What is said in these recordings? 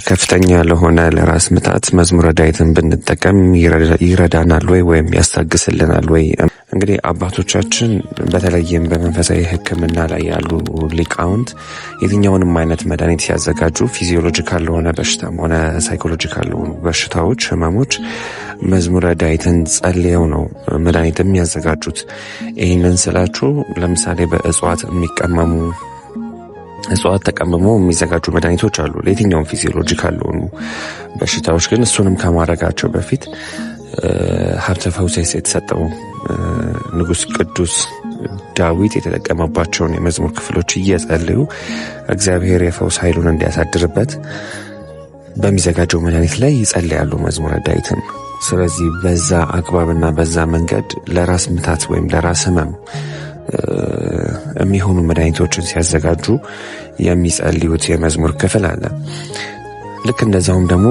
ከፍተኛ ለሆነ ለራስ ምታት መዝሙረ ዳዊትን ብንጠቀም ይረዳናል ወይ ወይም ያስታግስልናል ወይ? እንግዲህ አባቶቻችን በተለይም በመንፈሳዊ ሕክምና ላይ ያሉ ሊቃውንት የትኛውንም አይነት መድኃኒት ሲያዘጋጁ physiological ለሆነ በሽታም ሆነ psychological ለሆኑ በሽታዎች፣ ህመሞች መዝሙረ ዳዊትን ጸልየው ነው መድኃኒት የሚያዘጋጁት። ይህንን ስላችሁ ለምሳሌ በእጽዋት የሚቀመሙ እጽዋት ተቀምሞ የሚዘጋጁ መድኃኒቶች አሉ ለየትኛውም physiological ለሆኑ በሽታዎች። ግን እሱንም ከማድረጋቸው በፊት ሀብተ ፈውስ የተሰጠው ንጉሥ ቅዱስ ዳዊት የተጠቀመባቸውን የመዝሙር ክፍሎች እየጸለዩ እግዚአብሔር የፈውስ ኃይሉን እንዲያሳድርበት በሚዘጋጀው መድኃኒት ላይ ይጸልያሉ መዝሙረ ዳዊትን። ስለዚህ በዛ አግባብና በዛ መንገድ ለራስ ምታት ወይም ለራስ ህመም የሚሆኑ መድኃኒቶችን ሲያዘጋጁ የሚጸልዩት የመዝሙር ክፍል አለ። ልክ እንደዛውም ደግሞ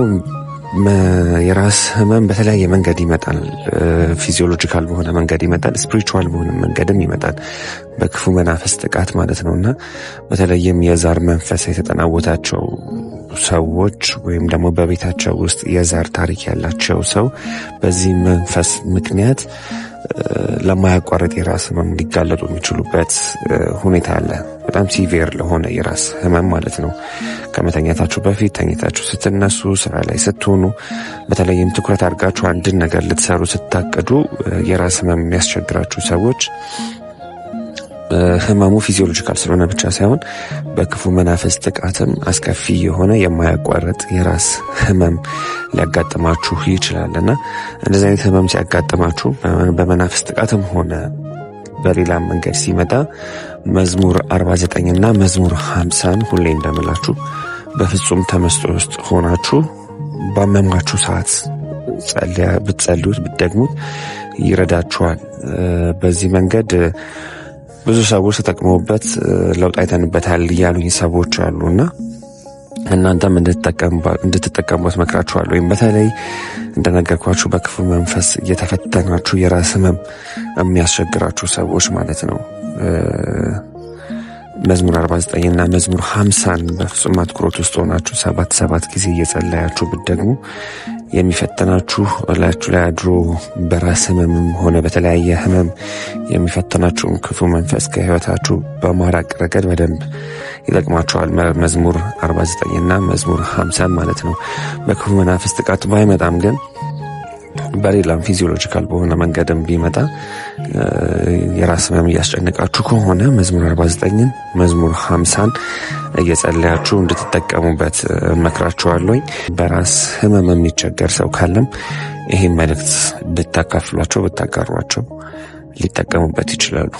የራስ ህመም በተለያየ መንገድ ይመጣል። Physiological በሆነ መንገድ ይመጣል፣ spiritual በሆነ መንገድም ይመጣል። በክፉ መናፍስት ጥቃት ማለት ነው። እና በተለይም የዛር መንፈስ የተጠናወታቸው ሰዎች ወይም ደግሞ በቤታቸው ውስጥ የዛር ታሪክ ያላቸው ሰው በዚህ መንፈስ ምክንያት ለማያቋርጥ የራስ ህመም ሊጋለጡ የሚችሉበት ሁኔታ አለ። በጣም severe ለሆነ የራስ ህመም ማለት ነው። ከመተኛታችሁ በፊት፣ ተኝታችሁ ስትነሱ፣ ስራ ላይ ስትሆኑ፣ በተለይም ትኩረት አድርጋችሁ አንድን ነገር ልትሰሩ ስታቅዱ የራስ ህመም የሚያስቸግራችሁ ሰዎች ህመሙ physiological ስለሆነ ብቻ ሳይሆን በክፉ መናፍስት ጥቃትም አስከፊ የሆነ የማያቋርጥ የራስ ህመም ሊያጋጥማችሁ ይችላል። እና እንደዚህ አይነት ህመም ሲያጋጥማችሁ በመናፍስት ጥቃትም ሆነ በሌላ መንገድ ሲመጣ መዝሙር 49 እና መዝሙር 50ን ሁሌ እንደምላችሁ በፍጹም ተመስጦ ውስጥ ሆናችሁ ባመማችሁ ሰዓት ብትጸልዩት፣ ብትደግሙት ይረዳችኋል። በዚህ መንገድ ብዙ ሰዎች ተጠቅመውበት ለውጥ አይተንበታል እያሉኝ ሰዎች አሉ። እና እናንተም እንድትጠቀሙበት መክራችኋለሁ። ወይም በተለይ እንደነገርኳችሁ በክፉ መንፈስ እየተፈተናችሁ የራስ ህመም የሚያስቸግራችሁ ሰዎች ማለት ነው። መዝሙር 49 እና መዝሙር 50ን በፍጹም አትኩሮት ውስጥ ሆናችሁ ሰባት ሰባት ጊዜ እየጸለያችሁ ብትደግሙ የሚፈተናችሁ፣ እላያችሁ ላይ አድሮ በራስ ህመምም ሆነ በተለያየ ህመም የሚፈተናችሁን ክፉ መንፈስ ከህይወታችሁ በማራቅ ረገድ በደንብ ይጠቅማችኋል። መዝሙር 49 እና መዝሙር 50 ማለት ነው። በክፉ መናፍስት ጥቃት ባይመጣም ግን በሌላም physiological በሆነ መንገድም ቢመጣ የራስ ህመም እያስጨነቃችሁ ከሆነ መዝሙር 49ን መዝሙር 50ን እየጸለያችሁ እንድትጠቀሙበት እመክራችኋለሁኝ። በራስ ህመም የሚቸገር ሰው ካለም ይህን መልእክት ብታካፍሏቸው፣ ብታጋሯቸው ሊጠቀሙበት ይችላሉ።